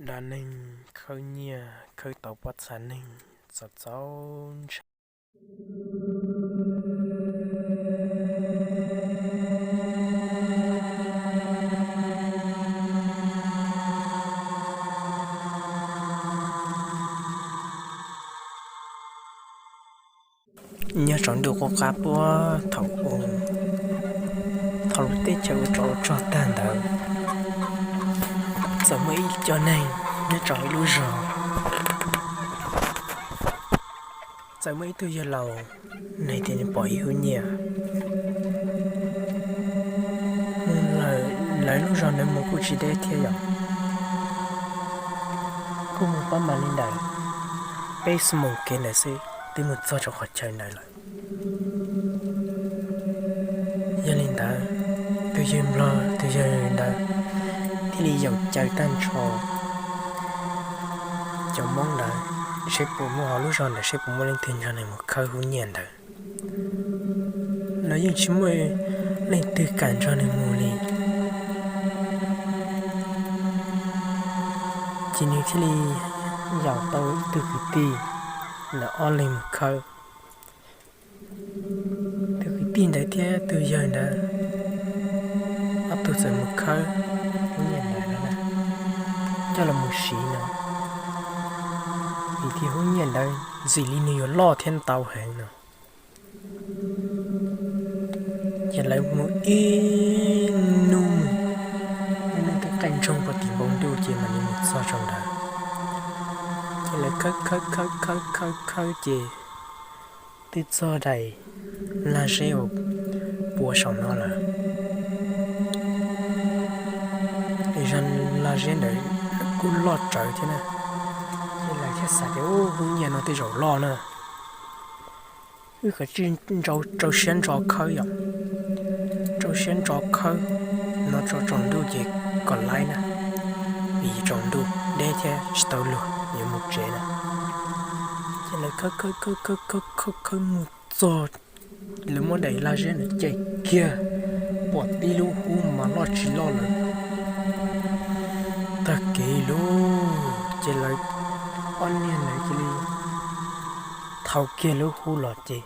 Dab neeg khawb nyiaj khawb tau pob txha neeg txaus txaus ntshai. Nyob rau ntuj qub qab puag thaum ub, thaum lub teb chaws ua tsov ua rog tag ntawd, txawm muaj ib co neeg nyob rau ib lub zos, txawm muaj ib tug yawg laus, nws tias nws pom ib hub nyiaj. Lawv lub zos ntawd mus kuj tsis deb thiab yom, kuj mus pab mas li ntawd peb xuab moos kev ntawd xwb twb mus txog rau qhov chaw ntawd lawm. Yog li ntawd, tus yawg nplog tus yawg ntawd thiaj li yaum caw tag nrho cov Hmoob ntawd seb puas muaj, hauv lub zos ntawd seb puas muaj leej twg nrog nws mus khawb hub nyiaj ntawd. Los yeej tsis muaj leej twg kam nrog nws mus li. Ces nws thiaj li yaum tau ib tug kwv tij ntawd ob leeg mus khawb. Tus kwv tij ntawd thiab tus yawg ntawd ob tug txawm mus khawb hub nyiaj ntawd coj los mus siv no, vim tias hub nyiaj ntawd ntxim li nws yuav loj thiab ntau heev no. Ces lawv mus ib hnub, ib hnub twb qaij ntsoog puag tim npoo ntuj ces mam li mus txog rau ntawd. Ces lawv khawb khawb khawb khawb khawb khawb ces twb txog daim lag zeb uas puav saum no lawm. Zaj lag zeb ntawd kuj loj tsawv thiab na, ces lawv thiaj xav tias, Ub, hub nyiaj no tej zaum loj na. Wb kav tsij rau siab ntso khawb yom, rau siab ntso khawb no tso tsaus ntuj ces kom laib na, vim tsaus ntuj deb thiab tsis tau luag yuav mus tsev na. Ces lawv khawb khawb khawb khawb khawb khawb khawb mus txog, lawv muab daim lag zeb ntawd cev kiag, pom tib lub hub mas loj tsis loj lawm, tag kev lawm. Ces lawv ob niag ntawd cia li thau kiag lub hub los ces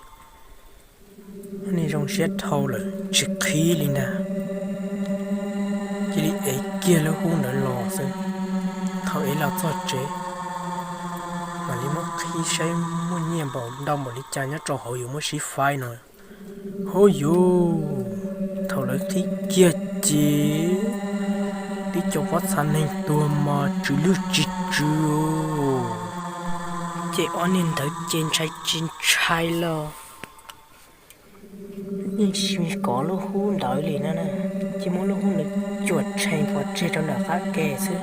ob niag zoo siab dhau lawm tsis qhib li ntag, cia li ev kiag lub hub ntawd los xwb. Thaum ev los txog tsev mam li muab qhib saib muaj nyiaj npaum ntau npaum li cas nyob rau hauv yuav muab sib faib no. Hub yuv, thaum lawv qhib kiag ces tib co pob txha neeg tuag mas tsw lwj tsis tsw. Ces ob niag ntawd ces ntshai tsis ntshai los yeej tsis kov lub hub ntawd li no na, ces muab lub hub ntawd cuam tsheej pov tseg rau nram qab ke xwb,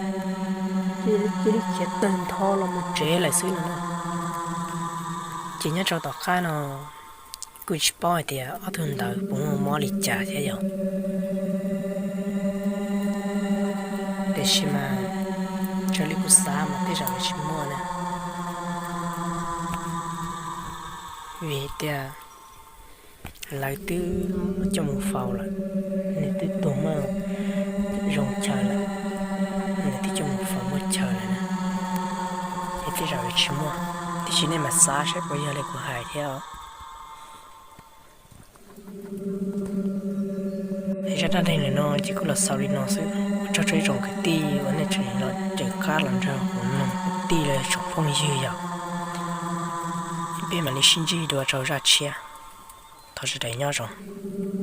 cia li khiav tawg ntho los mus tsev lawm xwb no na. Ces nyob rau tom qab no kuj tsis paub hais tias ob tug ntawd puas muaj mob li cas thiab yom. Tiam sis mas raws li kuv xav mas tej zaum yuav tsis muaj na, vim tias lawv twb muab coj mus faus lawm, nws twb tuag muaj zoo chaw lawm, nws twb coj mus faus muaj chaw lawm na, ces tej zaum yuav tsis muaj. Tiam sis nej mam xav saib puas yog li kuv hais thiab os. Zaj dab neeg ntawm no ces kuj los xaus li no xwb. Ua tsaug rau ib tsoom kwv tij uas nej tseem los caum qab los nrog kuv mloog kwv tij los yog tsoom phooj ywg yom. Peb mam li sib ntsib dua rau zaj tshiab. Thov sawv daws nyob zoo.